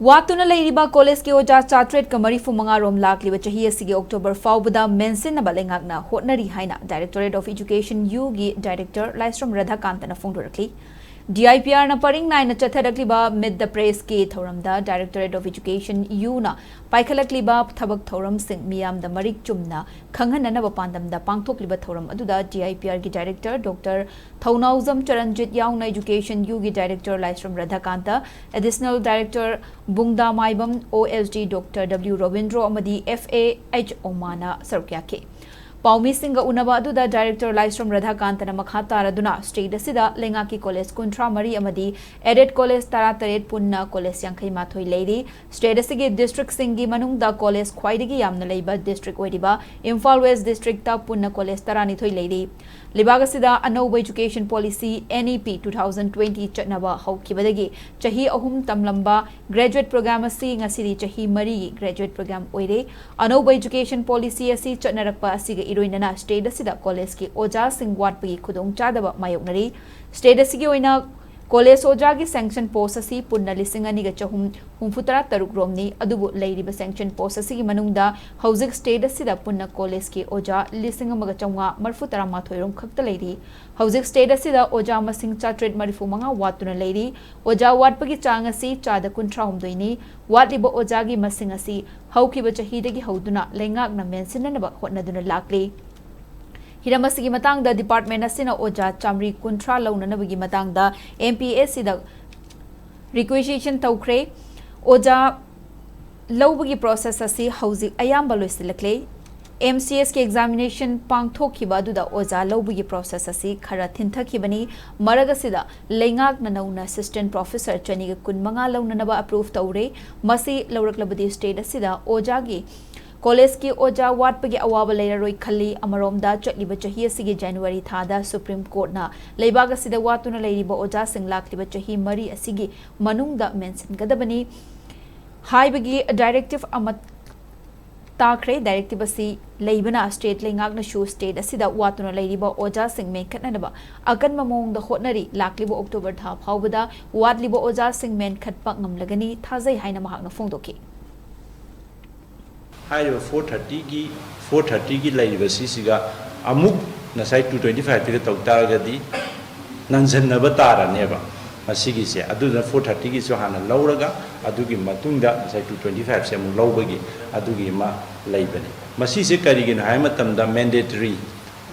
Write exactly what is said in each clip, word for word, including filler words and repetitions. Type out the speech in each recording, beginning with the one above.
ꯋꯥꯠꯇꯨꯅ ꯂꯩꯔꯤꯕ ꯀꯣꯂꯦꯖꯀꯤ ꯑꯣꯖꯥ ꯆꯥꯇ꯭ꯔꯦꯠꯀ ꯃꯔꯤꯐꯨ ꯃꯉꯥ ꯔꯣꯝ ꯂꯥꯛꯂꯤꯕ ꯆꯍꯤ ꯑꯁꯤꯒꯤ ꯑꯣꯛꯇꯣꯕꯔ ꯐꯥꯎꯕꯗ ꯃꯦꯟꯁꯤꯟꯅꯕ ꯂꯩꯉꯥꯛꯅ ꯍꯣꯠꯅꯔꯤ ꯍꯥꯏꯅ Directorate of Education, U ꯒꯤ ꯗꯥꯏꯔꯦꯛꯇꯔ ꯂꯥꯏꯁ꯭ꯔꯝ ꯔꯥꯙꯥꯀꯥꯟꯇꯅ ꯐꯣꯡꯗꯣꯔꯛꯂꯤ꯫ D I P R ꯅ ꯄꯔꯤꯡ ꯅꯥꯏꯅ ꯆꯠꯊꯔꯛꯂꯤꯕ Meet the Press ꯀꯤ ꯊꯧꯔꯝꯗ Directorate of Education, U ꯅ ꯄꯥꯏꯈꯠꯂꯛꯂꯤꯕ ꯊꯕꯛ ꯊꯧꯔꯝꯁꯤꯡ ꯃꯤꯌꯥꯝꯗ ꯃꯔꯤꯛ ꯆꯨꯝꯅ ꯈꯪꯍꯟꯅꯅꯕ ꯄꯥꯟꯗꯝꯗ ꯄꯥꯡꯊꯣꯛꯂꯤꯕ ꯊꯧꯔꯝ ꯑꯗꯨꯗ D I P R ꯒꯤ ꯗꯥꯏꯔꯦꯛꯇꯔ ꯗꯣꯛꯇꯔ ꯊꯧꯅꯥꯎꯖꯝ ꯆꯔꯟꯖꯤꯠ ꯌꯥꯎꯅ Education, U ꯒꯤ ꯗꯥꯏꯔꯦꯛꯇꯔ ꯂꯥꯏꯁ꯭ꯔꯝ ꯔꯥꯙꯥꯀꯥꯟꯇ, Additional Director ꯕꯨꯡꯗꯥ ꯃꯥꯏꯕꯝ, O S D doctor W Robindro ꯑꯃꯗꯤ F A H ꯑꯣꯃꯥꯅ ꯁꯔꯨꯛ ꯌꯥꯈꯤ꯫ ꯄꯥꯎꯃꯤꯁꯤꯡꯒ ꯎꯅꯕ ꯑꯗꯨꯗ ꯗꯥꯏꯔꯦꯛꯇꯔ ꯂꯥꯏꯁ꯭ꯔꯝ ꯔꯥꯙꯥꯀꯥꯟꯇꯅ ꯃꯈꯥ ꯇꯥꯔꯗꯨꯅ state ꯑꯁꯤꯗ ꯂꯩꯉꯥꯛꯀꯤ ꯀꯣꯂꯦꯖ ꯀꯨꯟꯊ꯭ꯔꯥ ꯃꯔꯤ ꯑꯃꯗꯤ aided ꯀꯣꯂꯦꯖ ꯇꯔꯥꯇꯔꯦꯠ ꯄꯨꯟꯅ ꯀꯣꯂꯦꯖ ꯌꯥꯡꯈꯩ ꯃꯥꯊꯣꯏ ꯂꯩꯔꯤ꯫ State ꯑꯁꯤꯒꯤ district ꯁꯤꯡꯒꯤ ꯃꯅꯨꯡꯗ ꯀꯣꯂꯦꯖ ꯈ꯭ꯋꯥꯏꯗꯒꯤ ꯌꯥꯝꯅ ꯂꯩꯕ district ꯑꯣꯏꯔꯤꯕ ꯏꯝꯐꯥꯜ West district ꯇ ꯄꯨꯟꯅ ꯀꯣꯂꯦꯖ ꯇꯔꯥꯅꯤꯊꯣꯏ ꯂꯩꯔꯤ꯫ ꯂꯩꯕꯥꯛ ꯑꯁꯤꯗ ꯑꯅꯧꯕ Education Policy, N E P, two thousand twenty ꯆꯠꯅꯕ ꯍꯧꯈꯤꯕꯗꯒꯤ ꯆꯍꯤ ꯑꯍꯨꯝ ꯇꯝꯂꯝꯕ graduate program ꯑꯁꯤ ꯉꯁꯤꯗꯤ ꯆꯍꯤ ꯃꯔꯤꯒꯤ graduate program ꯑꯣꯏꯔꯦ꯫ ꯑꯅꯧꯕ Education Policy ꯑꯁꯤ ꯆꯠꯅꯔꯛꯄ ꯑꯁꯤꯒ ꯏꯔꯣꯏꯅꯅ state ꯑꯁꯤꯗ ꯀꯣꯂꯦꯖꯀꯤ ꯑꯣꯖꯥꯁꯤꯡ ꯋꯥꯠꯄꯒꯤ ꯈꯨꯗꯣꯡꯆꯥꯗꯕ ꯃꯥꯌꯣꯛꯅꯔꯤ꯫ State ꯑꯁꯤꯒꯤ ꯑꯣꯏꯅ ꯀꯣꯂꯦꯖ ꯑꯣꯖꯥꯒꯤ sanction post ꯑꯁꯤ ꯄꯨꯟꯅ ꯂꯤꯁꯤꯡ ꯑꯅꯤꯒ ꯆꯍꯨꯝ ꯍꯨꯝꯐꯨꯇꯔꯥ ꯇꯔꯨꯛ ꯔꯣꯝꯅꯤ꯫ ꯑꯗꯨꯕꯨ ꯂꯩꯔꯤꯕ sanction post ꯑꯁꯤꯒꯤ ꯃꯅꯨꯡꯗ ꯍꯧꯖꯤꯛ state ꯑꯁꯤꯗ ꯄꯨꯟꯅ ꯀꯣꯂꯦꯖꯀꯤ ꯑꯣꯖꯥ ꯂꯤꯁꯤꯡ ꯑꯃꯒ ꯆꯥꯝꯃꯉꯥ ꯃꯔꯤꯐꯨꯇꯔꯥ ꯃꯥꯊꯣꯏ ꯔꯣꯝ ꯈꯛꯇ ꯂꯩꯔꯤ꯫ ꯍꯧꯖꯤꯛ state ꯑꯁꯤꯗ ꯑꯣꯖꯥ ꯃꯁꯤꯡ ꯆꯥꯇ꯭ꯔꯦꯠ ꯃꯔꯤꯐꯨ ꯃꯉꯥ ꯋꯥꯠꯇꯨꯅ ꯂꯩꯔꯤ꯫ ꯑꯣꯖꯥ ꯋꯥꯠꯄꯒꯤ ꯆꯥꯡ ꯑꯁꯤ ꯆꯥꯗ ꯀꯨꯟꯊ꯭ꯔꯥ ꯍꯨꯝꯗꯣꯏꯅꯤ꯫ ꯋꯥꯠꯂꯤꯕ ꯑꯣꯖꯥꯒꯤ ꯃꯁꯤꯡ ꯑꯁꯤ ꯍꯧꯈꯤꯕ ꯆꯍꯤꯗꯒꯤ ꯍꯧꯗꯨꯅ ꯂꯩꯉꯥꯛꯅ ꯃꯦꯟꯁꯤꯟꯅꯅꯕ ꯍꯣꯠꯅꯗꯨꯅ ꯂꯥꯛꯂꯤ꯫ ꯍꯤꯔꯝ ꯑꯁꯤꯒꯤ ꯃꯇꯥꯡꯗ department ꯑꯁꯤꯅ ꯑꯣꯖꯥ ꯆꯥꯃꯔꯤ ꯀꯨꯟꯊ꯭ꯔꯥ ꯂꯧꯅꯅꯕꯒꯤ ꯃꯇꯥꯡꯗ M P S C ꯗ requisition ꯇꯧꯈ꯭ꯔꯦ꯫ ꯑꯣꯖꯥ ꯂꯧꯕꯒꯤ process ꯑꯁꯤ ꯍꯧꯖꯤꯛ ꯑꯌꯥꯝꯕ ꯂꯣꯏꯁꯤꯜꯂꯛꯂꯦ꯫ M C S ꯀꯤ examination ꯄꯥꯡꯊꯣꯛꯈꯤꯕ ꯑꯗꯨꯗ ꯑꯣꯖꯥ ꯂꯧꯕꯒꯤ process ꯑꯁꯤ ꯈꯔ ꯊꯤꯟꯊꯈꯤꯕꯅꯤ꯫ ꯃꯔꯛ ꯑꯁꯤꯗ ꯂꯩꯉꯥꯛꯅ ꯅꯧꯅ assistant professor ꯆꯅꯤꯒ ꯀꯨꯟꯃꯉꯥ ꯂꯧꯅꯅꯕ approve ꯇꯧꯔꯦ꯫ ꯃꯁꯤ ꯂꯧꯔꯛꯂꯕꯗꯤ state ꯑꯁꯤꯗ ꯑꯣꯖꯥꯒꯤ ꯀꯣꯂꯦꯖꯀꯤ ꯑꯣꯖꯥ ꯋꯥꯠꯄꯒꯤ ꯑꯋꯥꯕ ꯂꯩꯔꯔꯣꯏ ꯈꯜꯂꯤ꯫ ꯑꯃꯔꯣꯝꯗ, ꯆꯠꯂꯤꯕ ꯆꯍꯤ ꯑꯁꯤꯒꯤ January ꯊꯥꯗ Supreme Court ꯅ ꯂꯩꯕꯥꯛ ꯑꯁꯤꯗ ꯋꯥꯠꯇꯨꯅ ꯂꯩꯔꯤꯕ ꯑꯣꯖꯥꯁꯤꯡ ꯂꯥꯛꯂꯤꯕ ꯆꯍꯤ ꯃꯔꯤ ꯑꯁꯤꯒꯤ ꯃꯅꯨꯡꯗ ꯃꯦꯟꯁꯤꯟꯒꯗꯕꯅꯤ ꯍꯥꯏꯕꯒꯤ directive ꯑꯃ ꯇꯥꯈ꯭ꯔꯦ꯫ ꯗꯥꯏꯔꯦꯛꯇꯤꯚ ꯑꯁꯤ ꯂꯩꯕꯅ ꯁ꯭ꯇꯦꯠ ꯂꯩꯉꯥꯛꯅꯁꯨ ꯁ꯭ꯇꯦꯠ ꯑꯁꯤꯗ ꯋꯥꯠꯇꯨꯅ ꯂꯩꯔꯤꯕ ꯑꯣꯖꯥꯁꯤꯡ ꯃꯦꯟꯈꯠꯅꯅꯕ ꯑꯀꯟꯕ ꯃꯑꯣꯡꯗ ꯍꯣꯠꯅꯔꯤ꯫ ꯂꯥꯛꯂꯤꯕ ꯑꯣꯛꯇꯣꯕꯔ ꯊꯥ ꯐꯥꯎꯕꯗ ꯋꯥꯠꯂꯤꯕ ꯑꯣꯖꯥꯁꯤꯡ ꯃꯦꯟꯈꯠꯄ ꯉꯝꯂꯒꯅꯤ ꯊꯥꯖꯩ ꯍꯥꯏꯅ ꯃꯍꯥꯛꯅ ꯐꯣꯡꯗꯣꯛꯈꯤ꯫ ꯍꯥꯏꯔꯤꯕ ꯐꯣꯔ ꯊꯥꯔꯇꯤꯒꯤ ꯐꯣꯔ ꯊꯥꯔꯇꯤꯒꯤ ꯂꯩꯔꯤꯕ ꯁꯤꯁꯤꯒ ꯑꯃꯨꯛ ꯉꯁꯥꯏ ꯇꯨ ꯇ꯭ꯋꯦꯟꯇꯤ ꯐꯥꯏꯚꯇꯒ ꯇꯧ ꯇꯥꯔꯒꯗꯤ ꯅꯟꯁꯤꯟꯅꯕ ꯇꯥꯔꯅꯦꯕ ꯃꯁꯤꯒꯤꯁꯦ꯫ ꯑꯗꯨꯗꯨꯅ ꯐꯣꯔ ꯊꯥꯔꯇꯤꯒꯤꯁꯨ ꯍꯥꯟꯅ ꯂꯧꯔꯒ ꯑꯗꯨꯒꯤ ꯃꯇꯨꯡꯗ ꯉꯁꯥꯏ ꯇꯨ ꯇ꯭ꯋꯦꯟꯇꯤ ꯐꯥꯏꯚꯁꯦ ꯑꯃꯨꯛ ꯂꯧꯕꯒꯤ ꯑꯗꯨꯒꯤ ꯑꯃ ꯂꯩꯕꯅꯤ꯫ ꯃꯁꯤꯁꯦ ꯀꯔꯤꯒꯤꯅꯣ ꯍꯥꯏꯕ ꯃꯇꯝꯗ ꯃꯦꯟꯗꯦꯇꯔꯤ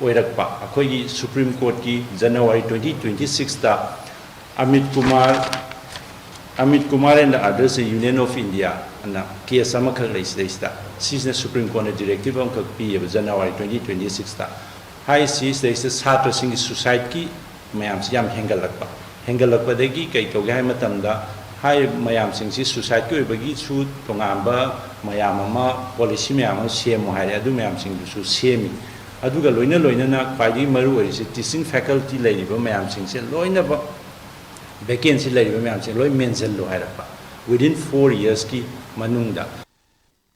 ꯑꯣꯏꯔꯛꯄ ꯑꯩꯈꯣꯏꯒꯤ ꯁꯨꯄ꯭ꯔꯤꯝ ꯀꯣꯔꯠꯀꯤ ꯖꯅꯋꯥꯔꯤ ꯇ꯭ꯋꯦꯟꯇꯤ ꯇ꯭ꯋꯦꯟꯇꯤ ꯁꯤꯛꯁꯇ Amit Kumar Amit Kumar and the others in Union of India ꯑꯅ ꯀꯦꯁ ꯑꯃꯈꯛ ꯂꯩ ꯁꯤꯗꯩꯁꯤꯗ꯫ ꯁꯤꯁꯤꯅ ꯁꯨꯄ꯭ꯔꯤꯝ ꯀꯣꯔꯠꯅ ꯗꯤꯔꯦꯛꯇꯤꯚ ꯑꯃꯈꯛ ꯄꯤꯌꯦꯕ ꯖꯅꯋꯥꯔꯤ ꯇ꯭ꯋꯦꯟꯇꯤ ꯇ꯭ꯋꯦꯟꯇꯤ ꯁꯤꯛꯁꯇ꯫ ꯍꯥꯏꯔꯤꯁꯤ ꯁꯤꯗꯩꯁꯤꯗ ꯁꯥꯇ꯭ꯔꯁꯤꯡꯒꯤ ꯁꯨꯁꯥꯏꯠꯀꯤ ꯃꯌꯥꯝꯁꯤ ꯌꯥꯝ ꯍꯦꯟꯒꯠꯂꯛꯄ꯫ ꯍꯦꯟꯒꯠꯂꯛꯄꯗꯒꯤ ꯀꯩ ꯇꯧꯒꯦ ꯍꯥꯏꯕ ꯃꯇꯝꯗ ꯍꯥꯏꯔꯤꯕ ꯃꯌꯥꯝꯁꯤꯡꯁꯤ ꯁꯨꯁꯥꯏꯠꯀꯤ ꯑꯣꯏꯕꯒꯤꯁꯨ ꯇꯣꯉꯥꯟꯕ ꯃꯌꯥꯝ ꯑꯃ ꯄꯣꯂꯤꯁꯤ ꯃꯌꯥꯝ ꯑꯃ ꯁꯦꯝꯃꯨ ꯍꯥꯏꯔꯦ꯫ ꯑꯗꯨ ꯃꯌꯥꯝꯁꯤꯡꯗꯨꯁꯨ ꯁꯦꯝꯃꯤ꯫ ꯑꯗꯨꯒ ꯂꯣꯏꯅ ꯂꯣꯏꯅꯅ ꯈ꯭ꯋꯥꯏꯗꯒꯤ ꯃꯔꯨ ꯑꯣꯏꯔꯤꯁꯤ ꯇꯤꯆꯤꯡ ꯐꯦꯀꯜꯇꯤ ꯂꯩꯔꯤꯕ ꯃꯌꯥꯝꯁꯤꯡꯁꯦ ꯂꯣꯏꯅꯃꯛ ꯚꯦꯀꯦꯟꯁꯤ ꯂꯩꯔꯤꯕ ꯃꯌꯥꯝꯁꯦ ꯂꯣꯏ ꯃꯦꯟꯁꯤꯜꯂꯨ ꯍꯥꯏꯔꯛꯄ꯫ Within four yearsꯀꯤ ꯃꯅꯨꯡꯗ